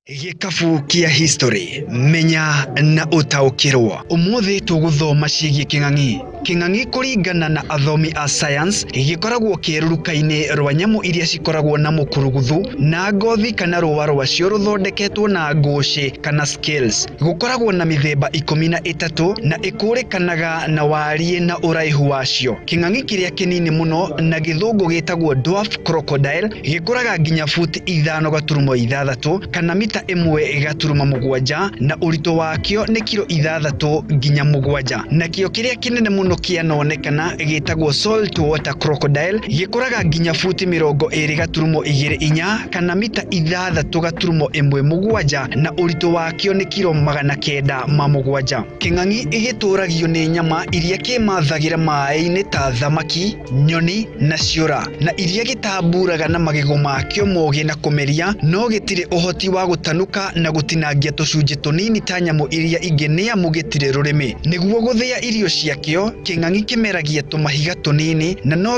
Gĩkabu kĩa history, menya na ũtaũkĩrwo. Ũmũthĩ tũgũthoma ciĩgiĩ kĩng'ang'i. Kĩng'ang'i kũringana na athomi a science gĩkoragwo kĩruruka-inĩ rwa nyamũ iria cikoragwo na mũkuruguthu na ngothi kana rũa rwacio rũthondeketwo na ngũcĩ kana scales. Gũkoragwo na mĩthemba 13 na ĩkũrĩkanaga na wariĩ na ũraihu wacio. Kĩng'ang'i kĩrĩa kĩnini mũno na gĩthũngũ gĩtagwo dwarf crocodile gĩkũraga nginya buti 5.6 kana mita 1.7 na ũritũ wakĩo nĩ kiro 6 nginya 7. Nakĩo kĩrĩa kĩnene mũno kĩanonekana gĩtagwo saltwater crocodile gĩkũraga nginya buti 20.24 kana mita 6.17 na ũritũ wakĩo nĩ kiro 907. Kĩng'ang'i gĩtũragio nĩ nyama iria kĩmathagĩra maĩ-inĩ ta thamaki, nyoni na ciũra, na iria gĩtamburaga na magego makĩo mogĩ na kũmeria, no gĩtirĩ ũhoti wa gũtanuka na gũtinangia tũcunjĩ tũnini ta nyamũ iria ingĩ nĩamu gĩtirĩ rũrĩmĩ. Nĩguo gũthĩa irio ciakĩo, kĩng'ang'i kĩmeragia tũmahiga tũnini na no